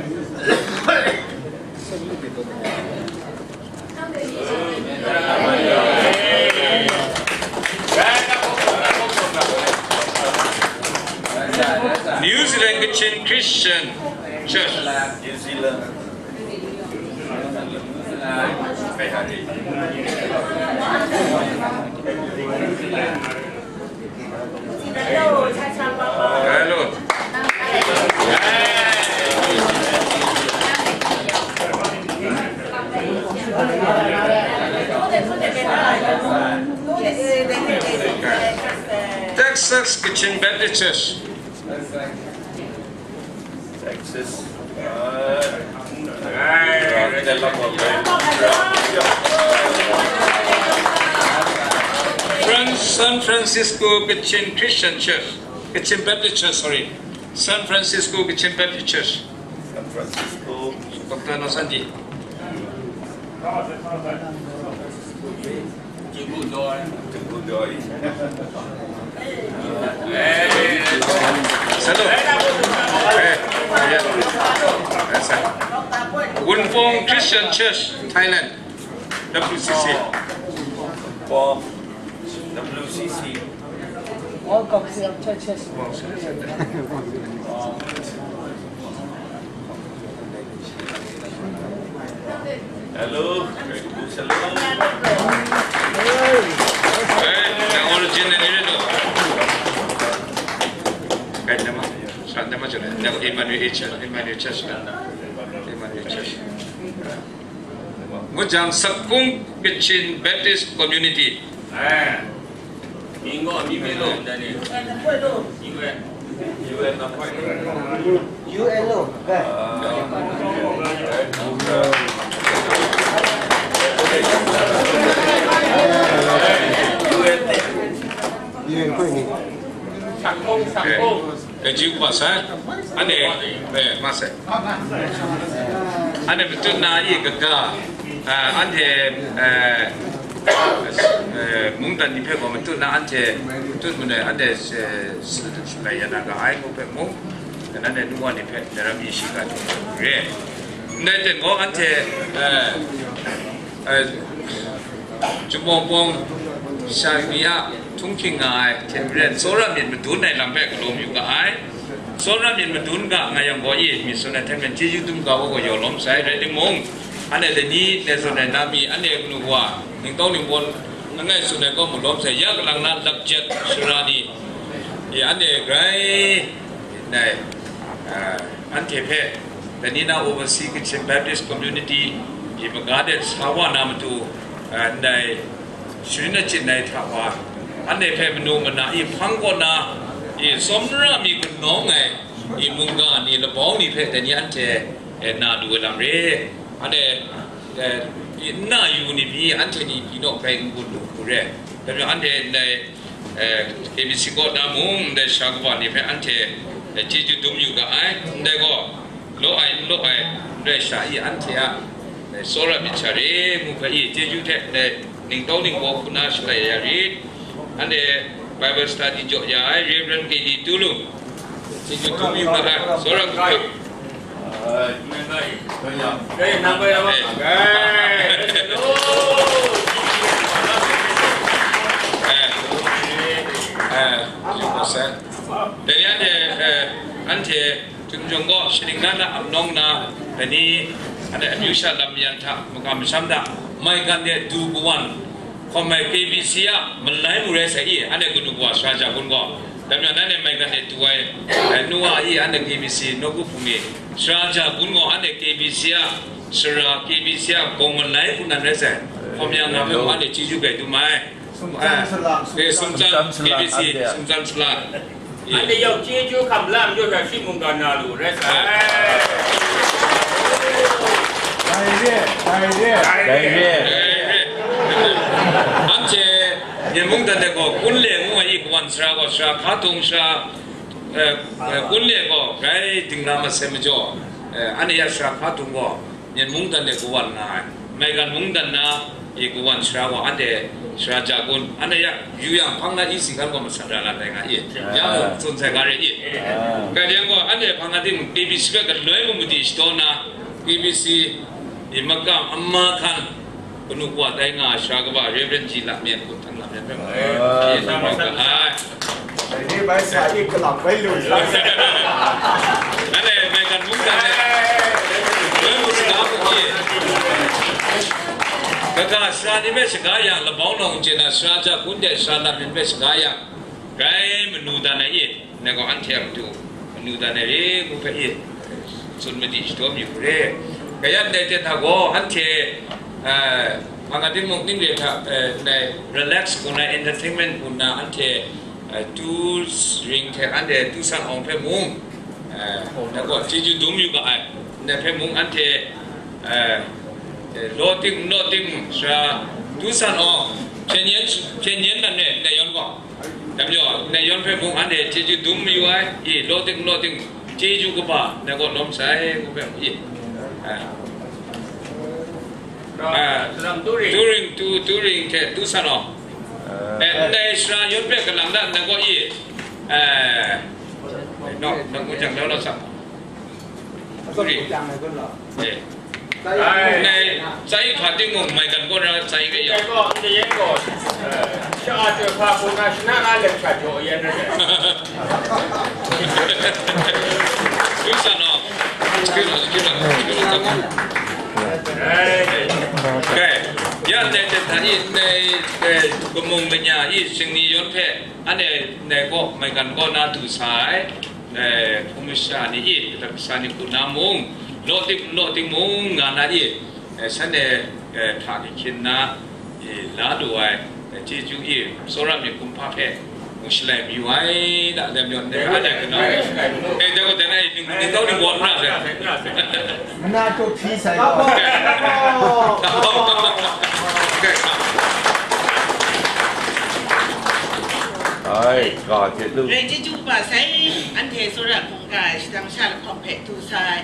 Zealand Kachin Christian Church. New Zealand. Hello. Texas Kachin Baptist Church. Texas. Fran-, San Francisco Kachin Christian Church, Kachin Baptist Church, sorry. San Francisco Kachin Baptist Church. San Francisco. Doctor Nosandi. Jinggu Joy. Jinggu Joy. Satu. Eh, ya. Biasa. Wunpong Christian Church, Thailand. W C C. Wunpong. W C C. All Kachin churches. Hello. Hello. Eh, na origin na nire do. Eh, nama, sa nama jale. Na Emmanuel Church, Emmanuel Church na. Emmanuel Church. Ngut jang, Sakung Kachin Baptist Community. Eh. Minggu, minggu lo, dan ni. U N. U N lo. U N. U N ko ni. Sakung, Sakung. Kaju kaba sa, ane, eh, ma sa. Ane matut na i kaga, ah, ante, eh, eh, mungdan ni hpe gaw matut na ante, matut mu ne, ante, eh, s-, s-, lai ya na ga ai ko hpe mung, dan ane nuwa ni hpe, daram i shiga hte re. Ndai ten gaw ante, eh, eh, Jumawng pawng sha mi a htunghking nga ai hte maren, tsawra myit madun ai lam hpe galaw mayu ga ai. Tsawra myit madun ga nga yang gaw, i myit tsun ai hte maren chyeju dum ga wa gaw yaw lawm sai, rai timung, anhte lani ne tsun ai na mi, anhte kanu wa, ningtau ningbaw langai tsun ai gaw mu lawm sai, ya kalang na lakjet sara ni, i anhte grai nai, ah, anhte hpe, lani na Overseas Kachin Baptist Community i maga de sa wa na matu, ah, ndai sharin achyin ai hta wa, anhte hpe manu mana i hpang kaw na, i tsawmra mi kanawng ai, i mungga ni, labau ni hpe dai ni anhte, eh, na lu ai lam re. Anhte, eh, i nna yu ni pyi, anhte ni pyi naw grai n gun lu hku re. Dai majaw anhte ndai, eh, K B C kaw na mung, ndai sha kaba ni hpe anhte, eh, chyeju dum yu ga ai. Ndai gaw, law ai, n law ai, n rai sha i, anhte a, eh, tsawra myit sha re, ngu hpe i, chyeju hte, ndai ningtau ningbaw hku na shalai ya rit. Anhte Bible study jaw ya ai Reverend K D Tulu, chyeju dum yu ga ai, tsawra hku hpe. Dai ni anhte, eh, anhte Chun jawng gaw, shaning na na ap nawng na, dai ni, anhte amyu sha lam mayan hta, makam masham hta, maigan de du kawan, hkawm ai K B C a malai mu rai sai i, anhte kanu kawa sara ja gun gaw, dai majaw nanhte maigan de du ai, eh, nu wa i, anhte K B C nawku hpung ni, sara ja gun gaw, anhte K B C a, sara K B C a gawng malai hku nan rai sai, hkawm ya nga me, anhte chyeju bai dum ai. Sumtsan salam, eh, Sumtsan, Sumtsan salam, K B C, ade. Sumtsan salam. Ade yau chyeju hkam lam yau ya shi mungga na lu, rai sa. Dai re, dai re. Dai re. Anhte, Myen mungdan de gaw, Kunle ngu ai i kawan sara gaw, sara hka tung sara, eh, eh, Kunle gaw, grai dingla masai majaw, eh, anhte ya sara hka tung gaw, Myen mungdan de kawan nga ai. Maigan mungdan na, I kawan sara wa anhte sara ja kun, anhte ya yu yang hpang na isi kan gaw masat ra la tai nga i. Ya mung tsun sai ga re i. Ka yang gaw anhte hpang na ting K B C hpe galoi mung madi shadaw na, K B C i makam ama hkan kanu kawa tai nga sara kaba Reverend G Lam Myen, Hkum Htang Lam Myen hpe mung. Ai. Dai ni bai sa i kalam bai lu sa. Nanhte maigan mungdan e, loi mu shaga mu hpyi. Kaga sara ni hpe shaga yang, labau nawng chye na sara ja kun de sara lam ni hpe shaga yang, grai manu dan ai i, ngai gaw anhte a matu manu dan ai re ngu hpe i, tsun madi shadaw mi hku re. Kayat ndai hte hta gaw anhte, eh, hpang a timung ning re hta, eh, ndai relax hku na, entertainment hku na, anhte, eh, tu ring hte anhte tu san awng hpe mung, eh, na gaw chyeju dum yu ga ai. Ndai hpe mung anhte, eh, eh, law ting, n law ting, sara tu san awng, hpyen yen, hpyen yen nan re, ndai yawn gaw. Dai majaw, ndai yawn hpe mung anhte chyeju dum mayu ai, i, law ting, n law ting, chyeju kaba, ndai gaw lawm sai, ngu hpe mung, i. Eh. Ah, tu ring, tu, tu ring hte tu san awng. Eh, ndai sara yawn hpe kalang da, ndai gaw i. Eh, no, no, ngu jang, no, no, sa. Tu ring. Eh. Ndai, tsai hpa ting mung, maigan kaw na tsai kaya. Ndai gaw, ndai yen gaw, eh, sha a chyoi hpa hku na shana na lem sha jaw yen rai. Tu san awng. Kyu na, kyu na, kyu na, kyu na. Kei, ya ndai hte hta i, ndai, eh, kamung kanya i, shingni yawn hpe, anhte ndai kaw, maigan kaw na du sa ai, eh, hpung masha ni i, kata kasa ni hku na mung, law ting, law ting mung nga na i, eh, shanhte, eh, hta hkyin na, eh, la lu ai, eh, chyeju i, tsawra myit kumhpa hpe, mung shalai mayu ai, da, lem yawn, eh, a dai kanau. Eh, dai gaw, dai na, eh, ning, ning kau ning gaw n ra sai. Mana tu hpyi sai gaw. Ai, ga hte lu. Rai chyeju kaba sai, anhte tsawra hkungga shadang sha lahkawng hpe du sa ai,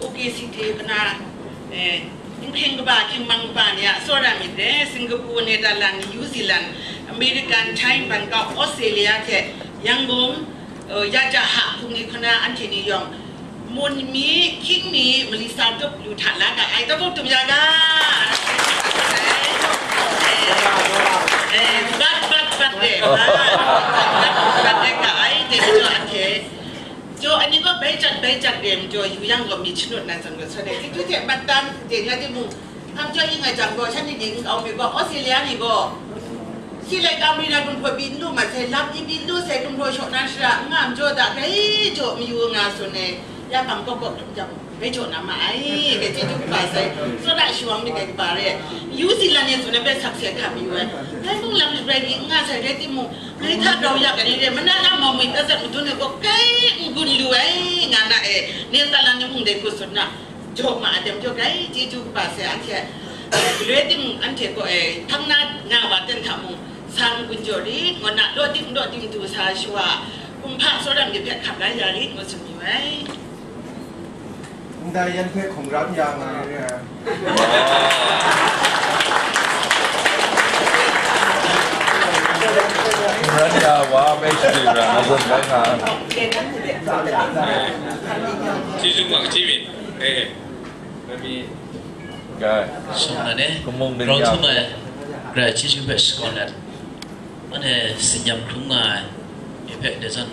O K C T kana, eh, Nhpring kaba, hkying mang kaba ni a tsawra myit re, Singapore, Netherlands, New Zealand, American, Thai, Bangkok, Australia hte Yangon, eh, Yajaha hpung ni hkuna anhte ni yawng, mun mi, hkying mi, mali sa tup lu hta la ga ai, tabaw tum ya ga. Eh, eh, bat, bat, bat re, bat, bat, bat re ga ai, de jo anhte. Jaw ai ni gaw bai jat bai jat re, majaw yu yang gaw myit shanut na zawn gaw, sa de, chyeju hte mat tam, de nga timung, hkam jaw ing ai jang gaw, shanhte ni nkau mi gaw, Australia ni gaw, si lai kam ri na gumhpraw byin lu mat sai, lap ni byin lu sai, gumhpraw shaw na shara, n nga majaw da, grai jaw mayu nga tsun ai, ya hpang kawk kawk hkrum jang, bai jaw na ma ai, bai chyeju kaba sai, tsawra shawang myit ai kaba re, New Zealand ni tsun ai bai sakse hkam mayu ai, dai mung lam rai mi n nga sai rai timung, Ngai hta grau yak ai ni re, mana na mau mi kazat madun ai gaw grai n-gun lu ai, nga na e, Netherlands ni mung dai hku tsun na, jaw ma ai, dai majaw grai chyeju kaba sai anhte, eh, galoi timung anhte gaw, eh, hpang na nga wa ten hta mung, sa n-gun jaw rit, ngu na, law tim law tim du sa shawa, kumhpa tsawra myit hpe hkap la ya rit, ngu tsun mayu ai. Ndai yan hpe hkungran ya nga ai re ai. Hkungran ya wa bai shadu ra na zawn bai nga. Chyeju mak chyeju myit. Eh, eh. Bai mi. Ga. Shawng na ne. Kamung din ya. Rau htum ai. Grai chyeju hpe shakawn let. Anhte tsin-yam hkrum nga ai. Myi hpe de zawn.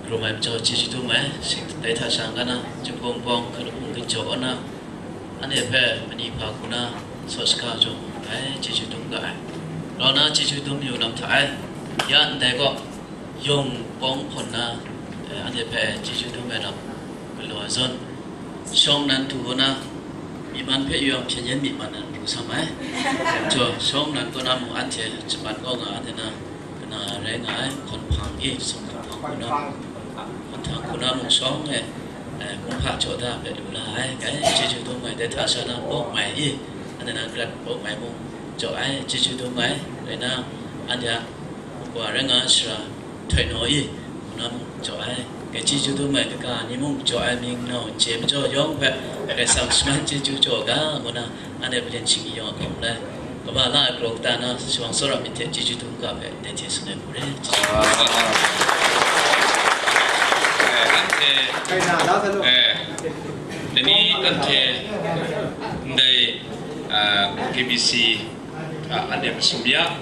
Hkrum ai majaw chyeju dum ai, shing dai hta sha n-ga na, Jinghpaw Wunpawng hkrit hpung ginjaw kaw na, anhte hpe mani hpa hku na, saw shaga jaw mu ai, chyeju dum ga ai. Grau na chyeju dum yu lam hta ai, ya ndai gaw, yawng pawng hpawn na, eh, anhte hpe chyeju dum ai lam galaw ai zawn, shawng nan htu kaw na, myi man hpe yu yang hpyen yen myi man nan pru sam ai. Majaw, shawng nan kaw na mung anhte, shaman kaw nga ai, anhte na, Kana rai nga ai, hkawn hpang e, sumhkang hpang hku na, hkawn hpang hku na mung shawng e, eh, kumhpa jaw da ai hpe lu la ai, kai, chyeju dum ai, dai hta sha na, pawk mai e, anhte na garat pawk mai mung jaw ai, chyeju dum ai, rai na, anhte a, makwa rai nga ai sara, htoi naw e, hku na mung jaw ai, kai, chyeju dum ai, kaga ni mung jaw ai, mying nau n chye majaw yawng hpe, Karai Kasang shaman chyeju jaw ga, ngu na, anhte palyen shingni yawng a hkawm lai. Kaba la ai galaw kata na, shawang tsawra myit hte chyeju htum ga hpe, dai hte tsun ai hku re. Eh, anhte, eh, dai ni anhte, ndai, ah, K B C, ah, anhte masum ya,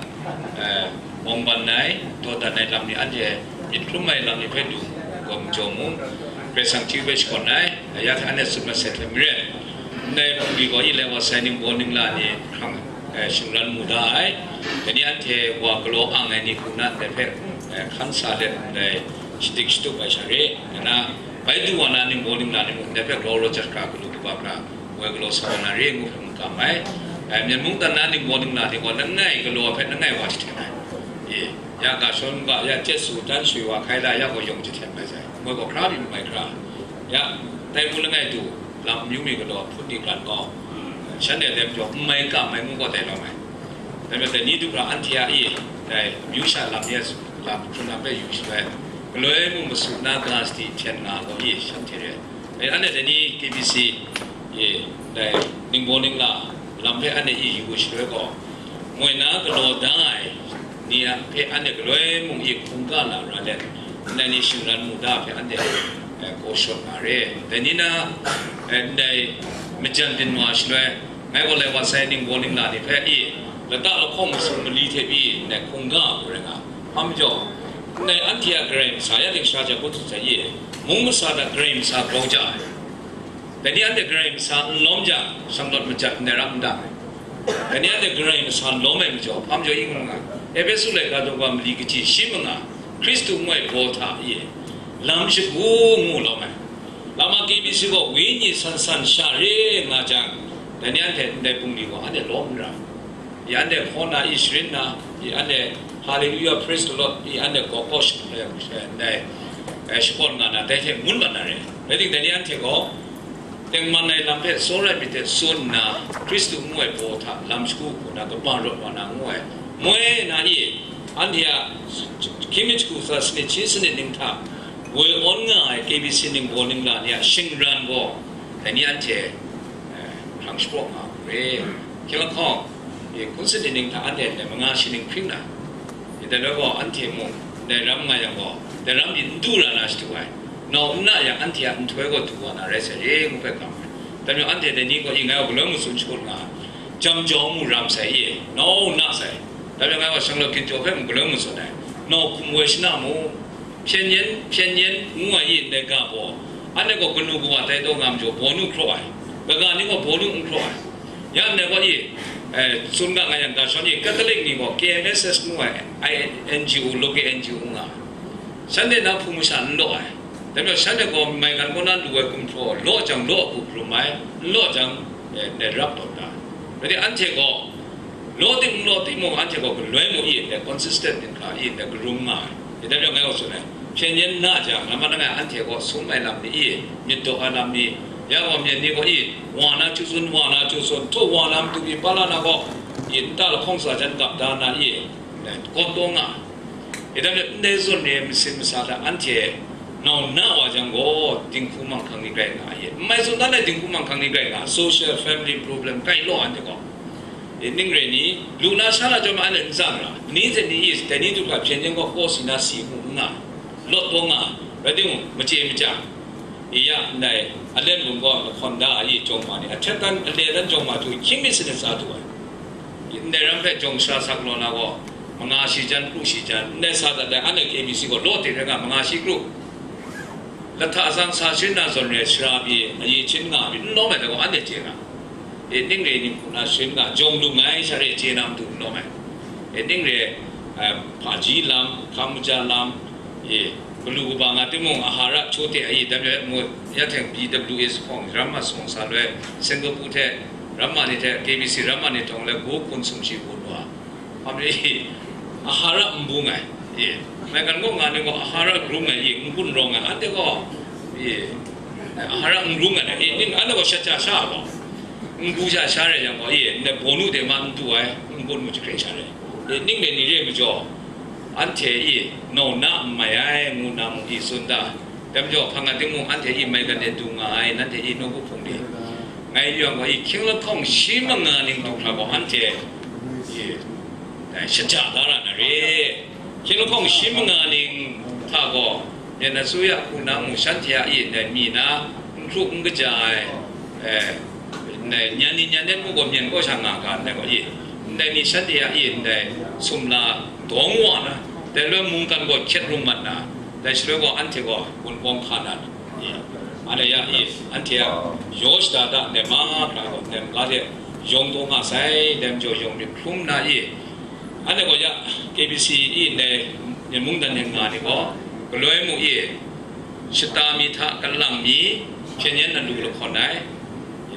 eh, mawng ban ai, daw dat ai lam ni anhte myit hkrum ai lam ni hpe du, gawm jaw mu, Karai Kasang hti hpe shakawn ai, ya hte anhte tsun masat hte maren, ndai hpungli gaw i lai wa sai ningbaw ningla ni hkrang, eh, shingran mu da ai. Dai ni anhte wa galaw ang ai ni hku na ndai hpe, eh, hkan sa let ndai shadik shatup ai sha re. Nna, bai du wa na ningbaw ningla ni mung ndai hpe galaw rawt jat hkra galu kaba hkra, woi galaw sa wa na re ngu hpe mung kam ai. Eh, Myen mung dan na ningbaw ningla ni gaw langai galaw hpe langai wa jahten ai. E, ya ga shawn ga, ya chyesu dan shwi wa hkai la, ya gaw yawng jahten mai sai. Moi gaw hkra mi mai hkra. Ya, tai mu langai du, lam amyu mi galaw, hpun ni gan gaw, shanhte dai majaw, n mai kam ai ngu gaw dai lawm ai. Dai majaw, dai ni du hkra anhte a e, dai amyu sha lam ya, lam hpun lam hpe yu shaloi, galoi mung masu na ga sadi hten nga gaw e, shanhte re. Dai anhte dai ni K B C, e, dai ningbaw ningla lam hpe anhte e yu shaloi gaw, moi na galaw da ai ni a hpe anhte galoi mung e hkungga lam ra let, ndai ni shingran mu da hpe anhte, eh, kawshawt nga re. Dai ni na, eh, ndai majan byin wa shaloi, ngai gaw lai wa sai ningbaw ningla ni hpe i, lata lahkawng masum mali hte pyi ndai hkungga hku rai nga. Hpa majaw, ndai anhte a Karai Kasang ya ningsha jang kawt hte e, mung masa hta Karai Kasang grau ja ai. Dai ni anhte Karai Kasang n lawm jang, shanglawt majat ndai ram n dang ai. Dai ni anhte Karai Kasang lawm ai majaw, hpa majaw i ngu nga, Ehpesu laika daw ga mali kaji shi manga, Hkristu ngu ai baw hta e, lam shagu ngu lawm ai. Lama K B C gaw wenyi san san sha re nga jang, dai ni anhte ndai bungli gaw anhte lawm n ra. I anhte hkaw na, i sharin na, i anhte Hallelujah, Praise the Lord, i anhte gaw gaw sh-, eh, eh, ndai, eh, shakawn nga na, dai hte ngun mat na re. Rai timung, dai ni anhte gaw, tengman ai lam hpe tsawra ai myit hte tsun nna, Hkristu ngu ai baw hta lam shagu hku na kaba rawt wa na ngu ai, moi na i, anhte a hkying mi jahku tsa sanit shi sanit ning hta woi awn nga ai K B C ningbaw ningla ni a shingran gaw, dai ni anhte, eh, hkrang shapraw nga hku re. Hkying lahkawng, e, hkun sanit ning hta anhte ndai manga shi ning hpring na, e, dai loi gaw anhte mung ndai ram nga yang gaw, dai ram ni n du ra na shadu ai, nau n na yang anhte a nhtoi gaw du wa na rai sai re ngu hpe kam ai. Dai majaw anhte dai ni gaw, e, ngai gaw galoi mung tsun shakut nga, jam jau mu ram sai e, nau n na sai. Dai majaw ngai gaw shanglawt ginjaw hpe mung galoi mung tsun ai, nau hkum woi shana mu, hpyen yen, hpyen yen ngu ai i ndai ga baw, anhte gaw kanu kawa tai taw nga majaw, bawnu hkraw ai, kaga ni gaw bawnu n hkraw ai. Ya ndai gaw i, eh, tsun ga nga yang, ga shawn i, Catholic ni gaw K M S S ngu ai, I N G O, local N G O nga ai. Shanhte na hpung masha n law ai. Dai majaw shanhte gaw maigan kaw na lu ai gumhpraw, law jang law hku hparum ai, n law jang, eh, ndai rap tawn da ai. Rai timung, anhte gaw, law ting n law timung, anhte gaw galoi mung i ndai consistent dinghka i ndai karum nga ai. Dai majaw ngai gaw tsun ai, hpyen yen na jang, nambat langai anhte gaw sum ai lam ni i, myit daw ai lam ni, ya gaw myen ni gaw i, wa na chyu tsun, wa na chyu tsun, htaw wa na matu pyi pa la na gaw, i, nta lahkawng sa jan gap da na i, ndai kawt taw nga ai. E, dai majaw ndai zawn re ai masin masa hta anhte nau na wa jang gaw, dinghku manghkang ni grai nga ai. N mai tsun dan ai dinghku manghkang ni grai nga ai, social family problem kai law anhte gaw. E, ning rai ni, lu na sha na chyawm ai anhte n tsang ra, ni hte ni i, dai ni du hkra hpyen yen gaw kaw si na si hku n nga ai, lawt taw nga ai, rai timung, mache maja, e, ya ndai, alen bum gaw lahkawn da ai, jawng ma ni, ahtet dan, ale dan jawng ma htu, hkying mi sanit sa du ai. Ndai ram hpe jawng sara sak law na gaw, manga shi jan, kru shi jan, ndai sa dat ai, anhte K B C gaw law ting rai nga, manga shi kru. Lahta zang sa sharin na zawn re, sara pyi, aye hpyin nga pyi, n lawm ai hta gaw, anhte chye nga. E, ning re, ning hku na sharin nga, jawng lu ngai sha re, chye na matu n lawm ai. E, ning re, eh, hpaji lam, hkam kaja lam, e, galu kaba nga timung, ahara chawte ai, dai majaw, ya hte B W A zuphpawng, ramma sumawng sa loi, Singapore hte, ramma ni hte, K B C ramma ni htawng le, go hkun sumshi bun wa. Hpa majaw, ahara n bung ai, e, maigan kaw nga ni gaw, ahara grung ai, e, n gun rawng ai, anhte gaw, e, ahara n grung ai, e, ning, anhte gaw shat ja sha ai gaw, n gu ja sha rai yang gaw, e, ndai bawnu de ma n du ai, n gun mu jahkring sha rai. E, ning de ni re majaw, anhte, e, nau na n mai ai, ngu na mung, e, tsun da. Dai majaw, hpa nga timung, anhte i maigan e du nga ai, nanhte i nawku hpung ni, ngai yawng gaw i hkying lahkawng shi manga ning du hkra gaw, anhte dai shaja da ra na re. Hkying lahkawng shi manga ning hta gaw, myen asuya hku na mung shanhte a e ndai mi na n hkru n kaja ai, eh, ndai nyan ni nyan nen mu gaw myen kaw sha nga ga ndai gaw e, ndai ni shanhte a e ndai sumla dawng wa na, dai loi mungkan gaw hkyet rum mat na, dai shaloi gaw anhte gaw wunpawng hka na, e, anhte ya e, anhte a yaw shada da nem ma hkra gaw nem ga de yawng taw nga sai, dai majaw yawng myit hkrum na e, anhte gaw ya K B C e ndai myen mungdan hte nga ni gaw, galoi mu e, shata mi hta kalang mi hpyen yen na lu lahkawn ai.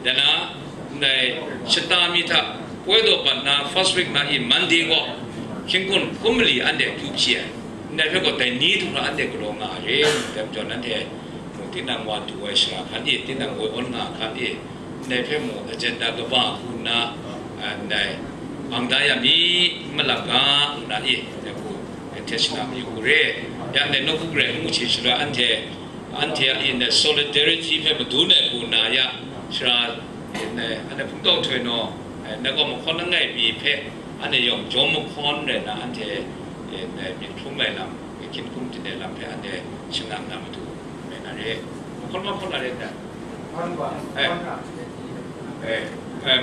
Dai na, ndai shata mi hta poi daw bat na first week na e Monday gaw, hkying hkum hkum mali anhte akyu hpyi ai. Ndai hpe gaw dai ni hte hkra anhte galaw nga ai re, dai majaw nanhte mung tinang wa du ai shara hkan e, tinang woi awn nga ai hkan e, ndai hpe mung agenda kaba hku nna, a, ndai bang da ya mi, malap ga nna e, ndai hku, e, htet shana mayu u re. Ya ndai nawku garai ngu hte shaloi anhte, anhte a e ndai solidarity hpe madun ai hku nna ya, shara, e, ndai, anhte hpungtau htoi naw, e, ndai gaw mahkawn langai mi hpe, anhte yawng jawm mahkawn rai nna anhte, e, ndai myit hkrum ai lam, e, hkying hkum ding ai lam hpe anhte shangnak na matu rai na re. Mahkawn mahkawn na re ndai. Eh. Eh, eh,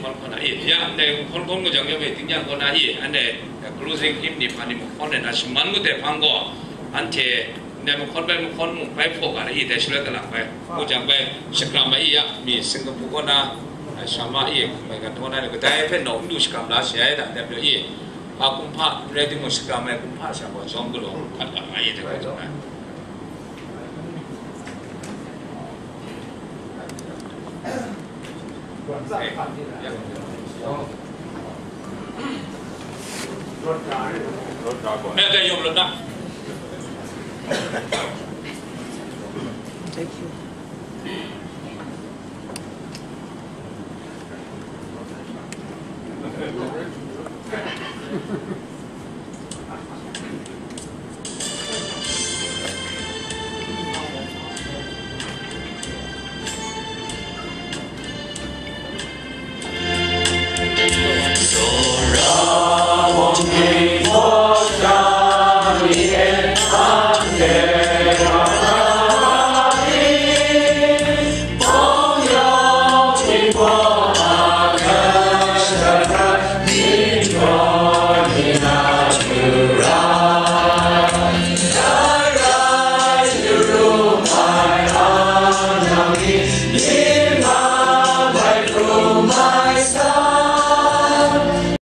hkawm hkawm na, eh, ya, ndai hkawm hkawm jang yawm e, tingnyang kaw na, eh, anhte, eh, closing hymn ni hpa ni mung hkawm na, shaman ngut ai hpang gaw, anhte, ndai mahkawn bai mahkawn mung bai hpaw ga na, eh, dai shaloi kalang bai, ngu jang bai, shakram ai, eh, ya, mi Singapore kaw na, eh, shama, eh, mai gan taw na, kadai hpe naw n lu shakram la shi ai da, dai majaw, eh, a kumhpa, n rai timung, shakram ai kumhpa sha gaw, jawm galaw hkat ga nga, eh, dai hpe jaw na. Thank you.